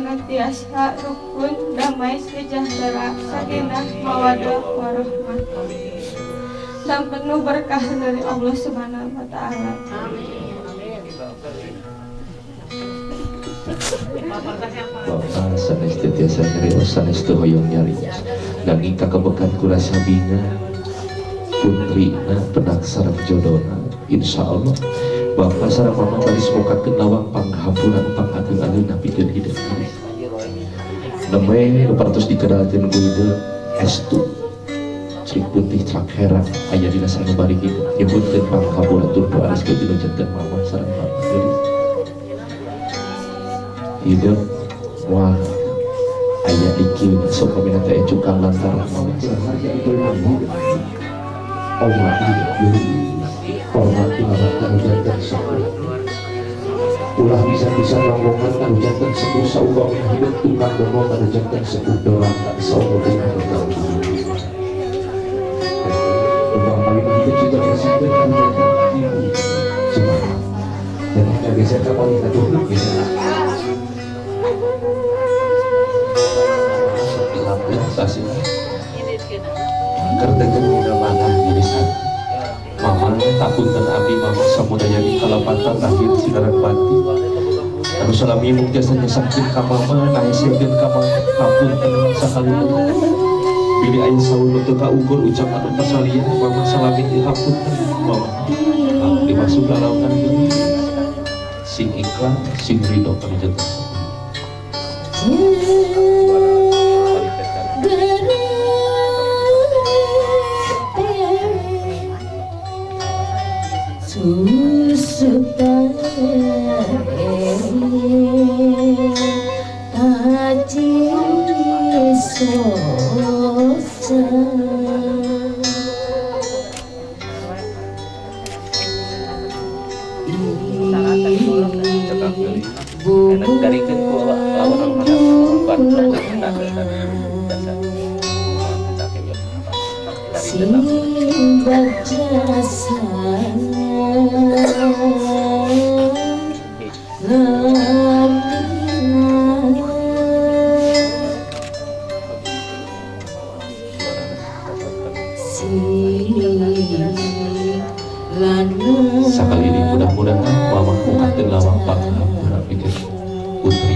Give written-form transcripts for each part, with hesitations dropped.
Senantiasa rukun, damai, sejahtera, sakinah, mawadah, warahmah, dan penuh berkah dari Allah Subhanahu wa Ta'ala. Bapak sanes teu tiasa nyarios, sanes teu hoyong nyarios, nanging kakebekan ku rasa binga putrina penak sareng jodona. Insyaallah Bapak sareng mama baris mukakeun lawang panghapuran pangageung-ageung pikeun hideung. Nembe nu parantos dikedalkeun ku hideung estu crik putih crak herang aya dina sanubari hideung. Nyebutkeun panghapuran tur doa restu dina janten mama sareng bapak geulis. Hideung wah aya dikieu sok pamina teh cukang lantaran mama sareng Allah hormati mama kanujantan sepuh ulah bisa-bisa rombongan kanujantan sepuh saupami hidup tukang bohong kanujantan sepuh doraka saupami hidup tukang paling hidup juga bersihkan kanujantan ibu cuma dan kita geser ke paling satu geser kertekan dina manah gilisan mama tapunten abdi mama samudaya di kalepatan lahir sidaran pati anu salami mung jasa nyesahkeun ka mama ngahesekeun ka mama hapunten sakali bilih aya saur nu teu kaukur ucap anu pasalian mama salami hapunten mama abdi masuk lalaunan sing ikhlas sing ridho ka sakali ini mudah-mudahan mama mukakeun lawang panghampura pikeun putri.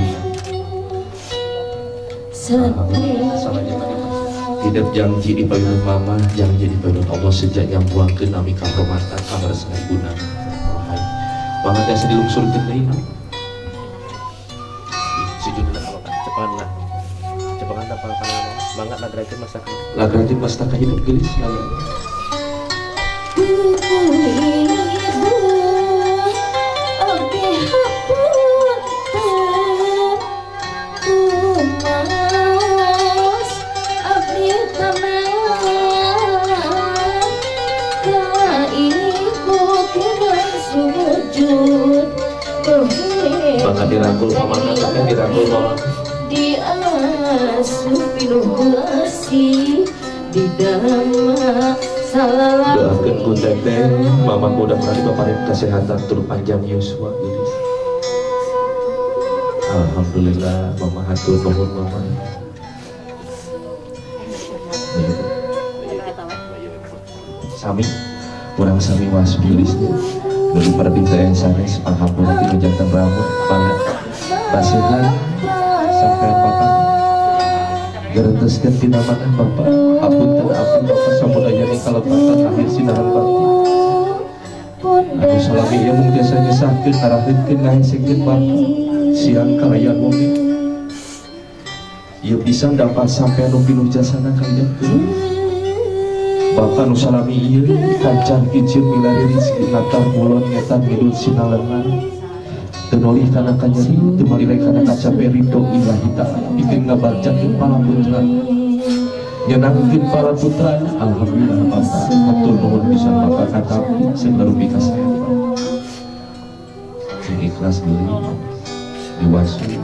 Hidup janji di payun mama, janji di payun Allah sejak nyambuangkeun nami kahormatan kabaresan ibuna. Mama tiasa dilungsurkeun deui. Sujudna cepat lah. Cepat apa kana mangga lagrajeun mastaka. Lagrajeun mastaka hidup geulis lagrajeun. Maka dirangkul mama, kan dirangkul mama. Doakeun ku teteh, mama mudah-mudahan dipaparin kesehatan tur panjang yuswa geulis. Alhamdulillah, mama hatur nuhun mama. Sami, urang sami wasbi geulisnya. Bagi para pinta sanes panghampura ti janten rama pangga pasihan sampai papa gerenteskeun tina manah bapak hapunten abdi bapak samudaya ni kalepatan akhir sinaran bakti anu salami ieu mung jasa nyesahkeun ngaraheutkeun ngahesekeun bapak siang kalayaan bumi ieu pisan dapat sampai anu pinuh jasana kalian. Bapak nu salami ieu kacan kicir milari rezeki natar mulon ngetan ngidul sinalengan teu nolih kana kanyeri teu malire kana kacape ridho ilahi ta'ala pikeun ngabarjakeun para putra nyenangkeun para putra. Alhamdulillah bapak hatur nuhun pisan bapak katapi sing rupi kasaean sing ikhlas deui diwasu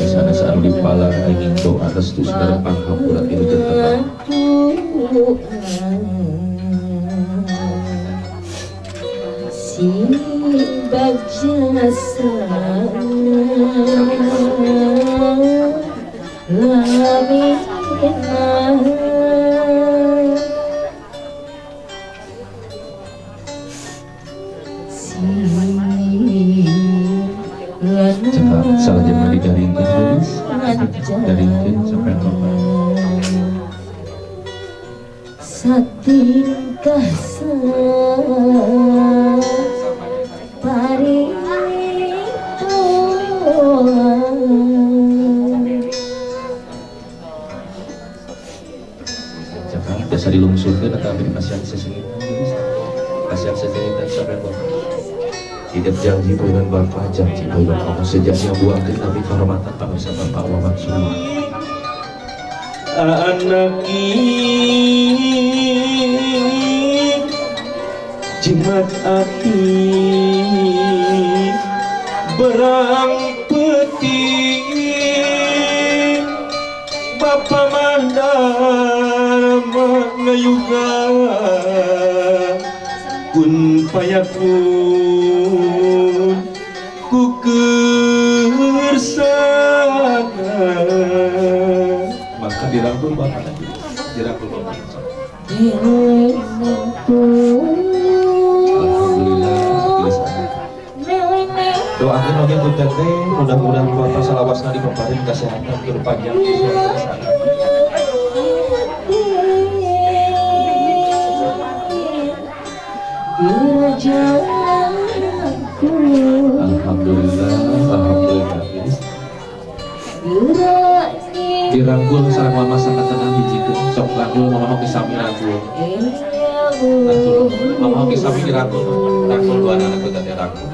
sanes anu dipala ingin doa restu sadaya panghampura ti nu janten. Si bagjasa Cepat salah jangan digaringkan guys, garingkan sampai bapak. Satingkah Cepat biasa dilungsurkan atau ambil kasihan sesengitan guys, kasihan sesengitan sampai bapak. Tidak janji dengan bapak, janji dengan Allah sejaknya buangkan tapi kehormatan bangsa bapak wawan semua. Anaki jimat ati berang peti bapak mandar mengayuga kun payakun ku kersana. Maka dirangkul bapak lagi, dirangkul bapak. Alhamdulillah. Doakan oke punten teh, mudah-mudahan bapak salawasna dipaparin kesehatan tur panjang di sana. Alhamdulillah, alhamdulillah. Dirangkul sareng mama sakatana hijikeun, sok rangkul mama oge sami rangkul. Mama oge sami dirangkul, rangkul dua anak teh rangkul.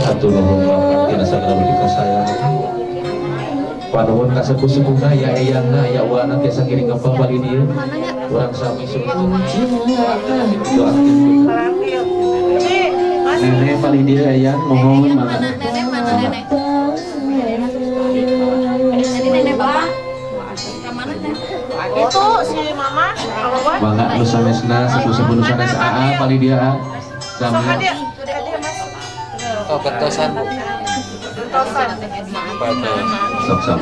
Hatur nuhun bapak tina sagala budi kasayang. Panuhun ka sepuh-sepuhna ya eyangna ya uana tiasa ngiring ngempel bali dieu. Urang sami sungguh doakeun. Nenek paling dia eyang mohon mana nenek mana nenek nenek bapak mana teh itu si mama mangga nu sanesna sepuh-sepuh nu sanes aa paling dia sami. Oh gentosan Bu. Gentosan. Sok sok.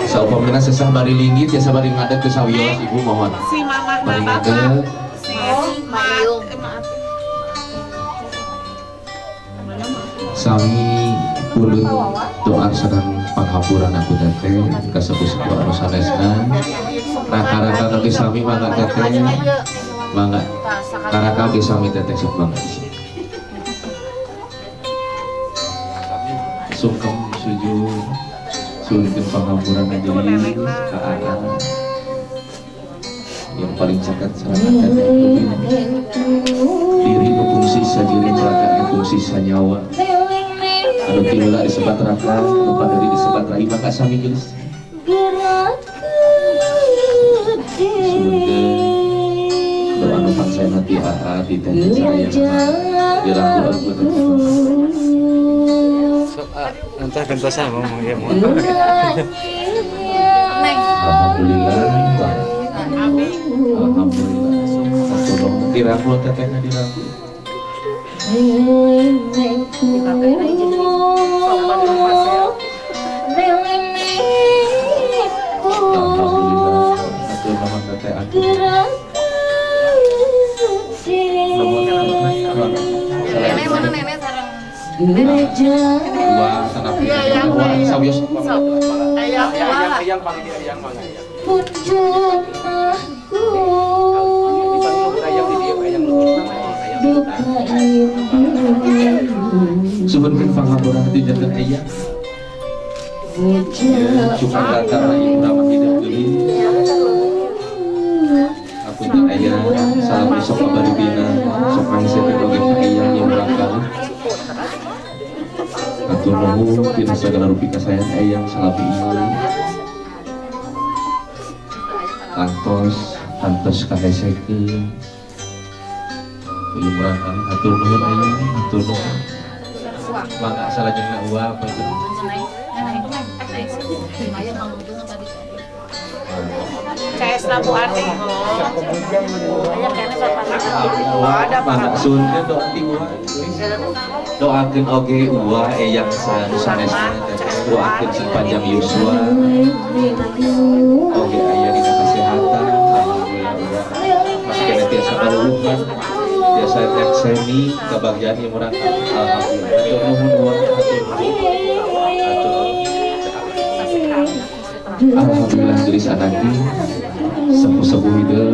Saupamina sesah bari linggit jasa bari ngadeg ke sawios ibu mohon. Si mama bari ngadeg. Si Sami pundut doa sareng panghapuran aku teteh ka sepuh-sepuh anu sanesna. Raka-raka oge sami mangga teteh. Mangga. Raka oge sami teteh sok mangga. Sungkem sujud suhunkeun panghapuran majelis ka aa yang paling caket sareng teteh diri nu fungsi sajiri raga nu fungsi sanyawa anu ti heula disebat raka nu paderi disebat rai maka sami geus suhunkeun doa nu pangsana ti aa ti teteh sadayana dirangkul aku teteh. Entah gentosan mau ya mau. Alhamdulillah. Alhamdulillah. Dirangkul tetehna dirangkul. Alhamdulillah. Atur nuhun teteh atur. Nenek mana nenek sareng. Dua sanap dua sawios ayang paling dia ayang mangga ayang. Suhunkeun panghapuran ti janten ayang. Cuka datar ibu ramah tidak geulis. Apunten ayang, salam sok kabari bina, sok hese teh oge ka ayang yang barangkali. Atur nuhun tina sagala rupi kasayang eyang salami ieu. Kantos kantos kahesekeun. Ieu murangkalih atur nuhun eyang, atur nuhun. Mangga salajengna uap itu. CS Bu Ani. Mangga sunna doa ti uwa. Doakeun oge uwa eyang sanesna doakeun sing panjang yuswa. Oge aya dina kasehatan. Alhamdulillah uwa. Masih kena tiasa kaluluhan. Tiasa nyakseni kebahagiaan ieu murang. Alhamdulillah. Hatur nuhun uwa, hatur nuhun. Alhamdulillah gelis anaknya sepuh-sepuh itu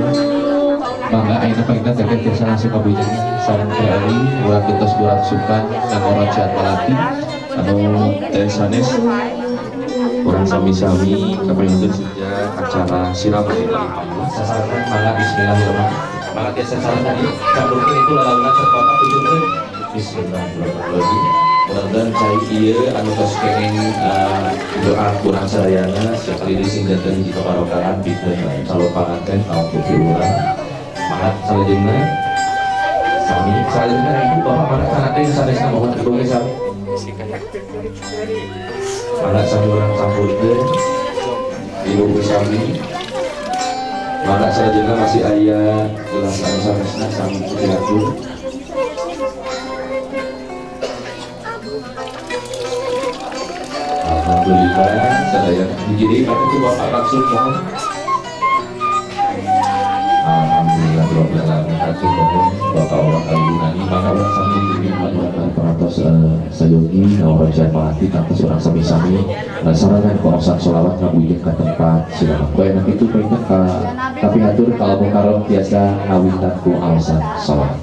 mangga ayeuna panginten teteh tiasa langsung kabujeng sareng Teh Eli urang gentos 200 sukan nganggo Cian Melati anu teh sanes urang sami-sami kapayunkeun sejak acara siraman sasaran mangga bismillahirrahmanirrahim mangga tiasa saran tadi campurkeun itu lalaunan serta pujurkeun bismillahirrahmanirrahim. Mudah-mudahan cai ieu anu tos kenging doa kurang sadayana sakali deui sing janten hiji kabarokahan pikeun calon panganten kaum putri urang. Mangga salajengna sami salajengna ibu bapak mangga kana teh sanesna mohon ibu ge sami. Mangga sami urang campurkeun ibu sami. Mangga salajengna masih aya gelas anu sanesna sami diatur. Alhamdulillah sadaya jadi kami itu bapak langsung mohon. Alhamdulillah rabbil alamin hatur nuhun bapak orang kali nani maka urang sami dimaduan parantos sayogi ngawajan malati kantos urang sami-sami sarangan kaosan sholawat ngabuyeng ka tempat siraman ku enak itu pengen ka tapi hatur kalau mukarram tiasa ngawitan ku aosan sholawat.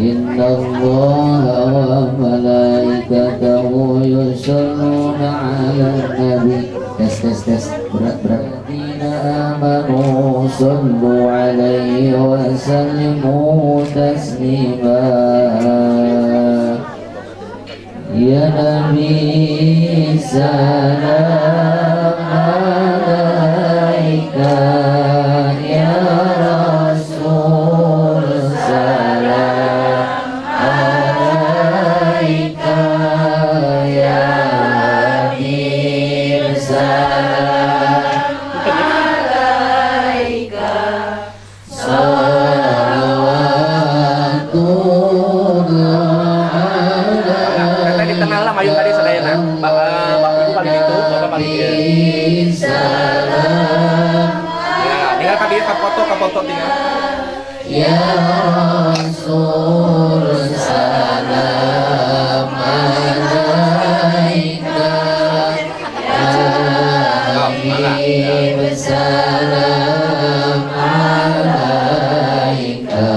Inna Allah wa malaikatahu yusholluna 'alan nabi. Tes tes tes berat berat. Alladzina amanu shallu 'alaihi wa sallimu taslima. Ya Nabi salam alaika ya Rasul salam alaika ya Habib salam alaika salawatullah alaika. Tadi tenang lah mayung tadi sadayana. Bapak ibu paling itu, bapak paling ieu. Ya, tinggal ka dieu ka foto tinggal. Ya Rasul salam alaika ya Habib salam alaika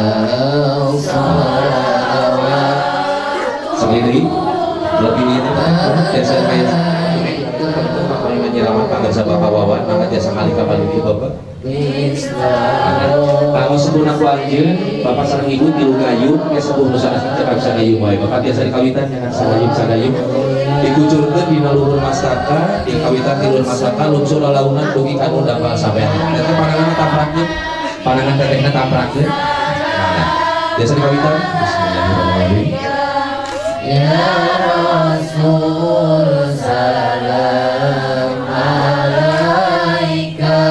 salawat. Sekali lagi lebih ini tiasa kaya paling nyiraman pagar bapak wawan maka tiasa kali kapal ini bapak. Kanggo sepuhna ku anjeun bapak sareng ibu tilu gayung ke sepuh nu sanes cekap sagayung wae bapak tiasa dikawitan jangan sagayung dikucurkeun dina luhur mastaka dikawitan ti luhur mastaka lungsur lalaunan dugi ka nu dapal sampean teteh pananganna taprakeun panangan tetehna taprakeun nah tiasa dikawitan bismillahirrahmanirrahim. Ya Rasul salam alaika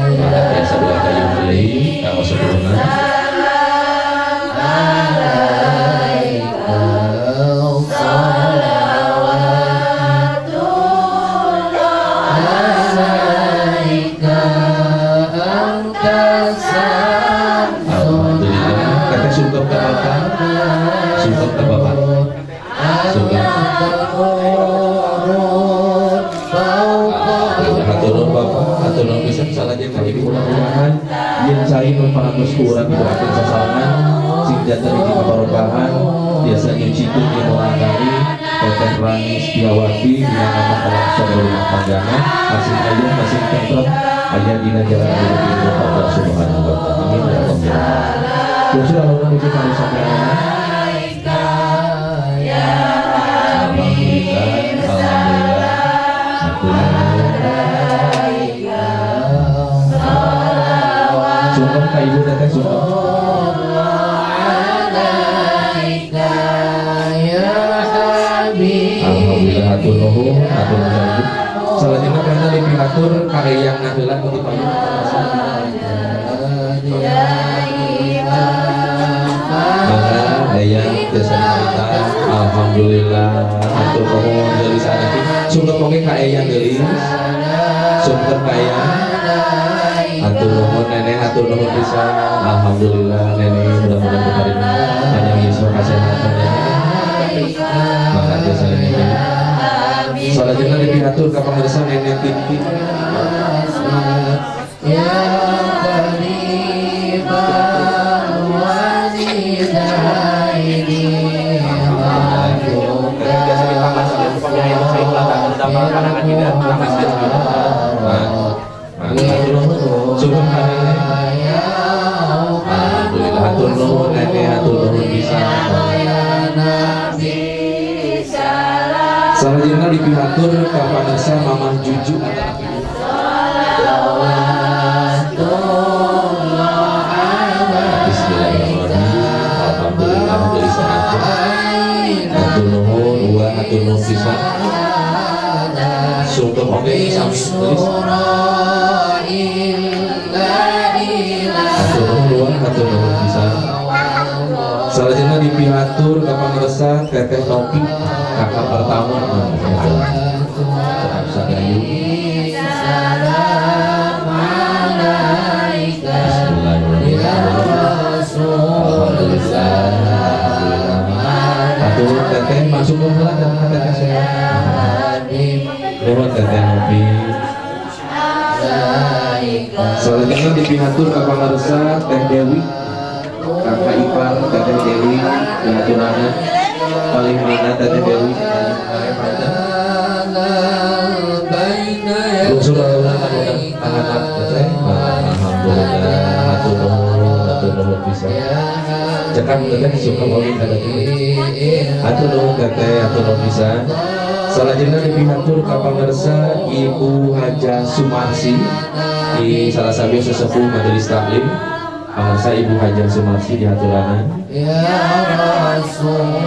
ya biasa dua gayung deui kanggo sepuhna salam alaika salawatullah alaika anta samsun. Alhamdulillah teteh sungkem ka bapak sungkem ka bapak sungkem. Hatur nuhun bapak hatur nuhun pisan salajengna ibu mudah-mudahan yen cai nu parantos ku urang didoakeun sasarengan sing janten hiji kabarokahan tiasa nyucikeun ieu murangkali Teteh Rani Setiawati dina nama kalangsa rumah tanggana masing ayah masing tentrem aya dina jalan ridho Allah Subhanahu wa taala. Amin ya rabbal alamin. Kursi alhamdulillah itu kami sampaikan. Alhamdulillah, alhamdulillah. Sungkem ka ibu teteh sungkem. Alhamdulillah hatur nuhun, hatur nuhun. Salajengna panginten dipihatur ka eyang ngaheula nu dipayun. Mangga eyang tiasa dicarita. Alhamdulillah hatur nuhun geulis anaki. Sungkem oge ka eyang geulis. Sungkem ka eyang. Hatur nuhun nenek, hatur nuhun pisan. Alhamdulillah nenek mudah-mudahan kemarin panjang yuswa kasehatan nenek. Mangga tiasa nenek. Salajengna dipihatur ka pangersa nenek Tinti. Alhamdulillah hatur nuhun nenek, hatur nuhun pisan. Salajengna dipihatur ka pangersa Mamah Juju. Bismillahirrahmanirrahim. Alhamdulillah geulis hatur nuhun uwa hatur nuhun pisan. Sungkem oge sami geulis. Hatur nuhun uwa hatur nuhun pisan. Salajengna dipihatur ka pangersa Teteh Nopi, kakak pertama. Tetap sagayu. Bismillahirrahmanirrahim. Alhamdulillah. Hatur Teteh masuk ke heula Teteh semua. Nuhun Teteh Nopi. Salajengna dipihatur ka pangersa Teh Dewi, kakak ipar Teteh Dewi dihaturana. Paling mana Teteh Dewi? Unsur launan anak Teteh. Alhamdulillah hatur nuhun, hatur nuhun pisan. Cekap Teteh suka oge ka Teteh. Hatur nuhun Teteh, hatur nuhun pisan. Salajengna dipihatur ka pangersa Ibu Hajah Sumarsi di salah satu sesepuh majelis taklim. Pangersa Ibu Hajah Sumarsi dihaturana. Ya Rasul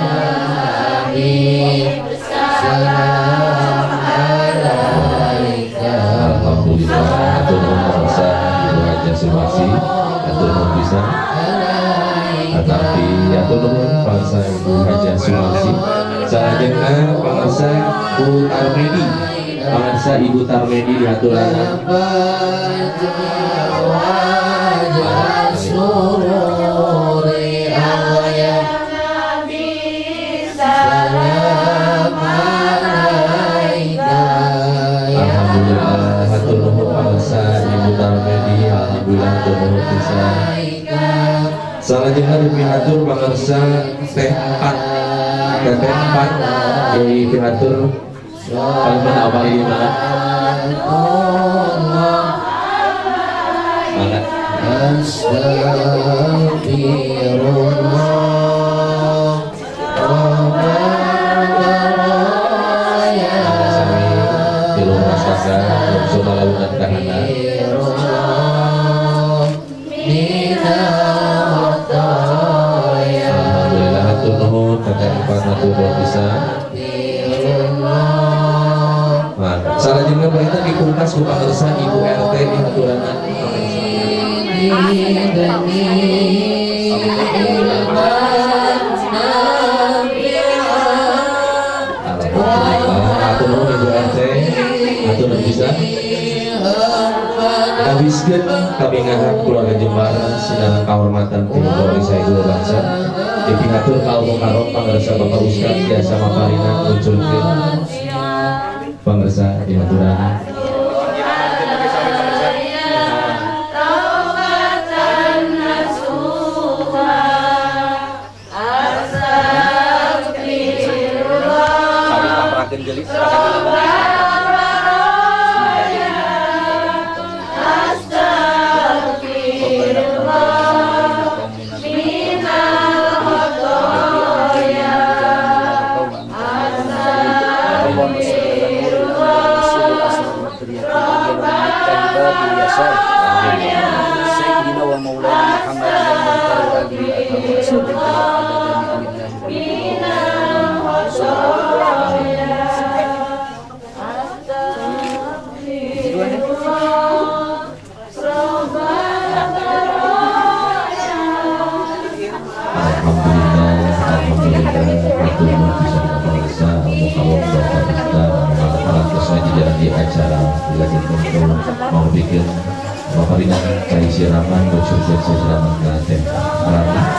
salam alaika. Alhamdulillah hatur nuhun pangersa Ibu Hajah Sumarsi, hatur nuhun pisan. Tetapi hatur nuhun pangersa Ibu Hajah Sumarsi. Salajengna pangersa Bu Tarmedi, pangersa Ibu Tarmedi dihaturana. Alhamdulillah hatur nuhun pangersa Ibu Tarmedi, alhamdulillah hatur nuhun pisan. Salajengna dipihatur pangersa Teh 4, Teteh 4 dipihatur paling mana apa ini mana? Mana? Sami tilu raksasa unsur launan kahana. Alhamdulillah hatur nuhun Teteh 4 hatur nuhun pisan. Nah, salajengna baita dipungkas ku pangersa Ibu RT dihaturana. Alhamdulillah hatur nuhun Ibu RT, hatur nuhun pisan. Habiskeun kabingahan keluarga Jembar sinareng kahormatan ti Polri Saygul Bangsa. Dipihatur ka Al-Mukarram pangersa Bapak Ustad jasa maparina munculkeun pangersa dihaturana. menjalani acara dilanjutkan mau bikin maparinan cai siraman bocor cai siraman ka teh Rani.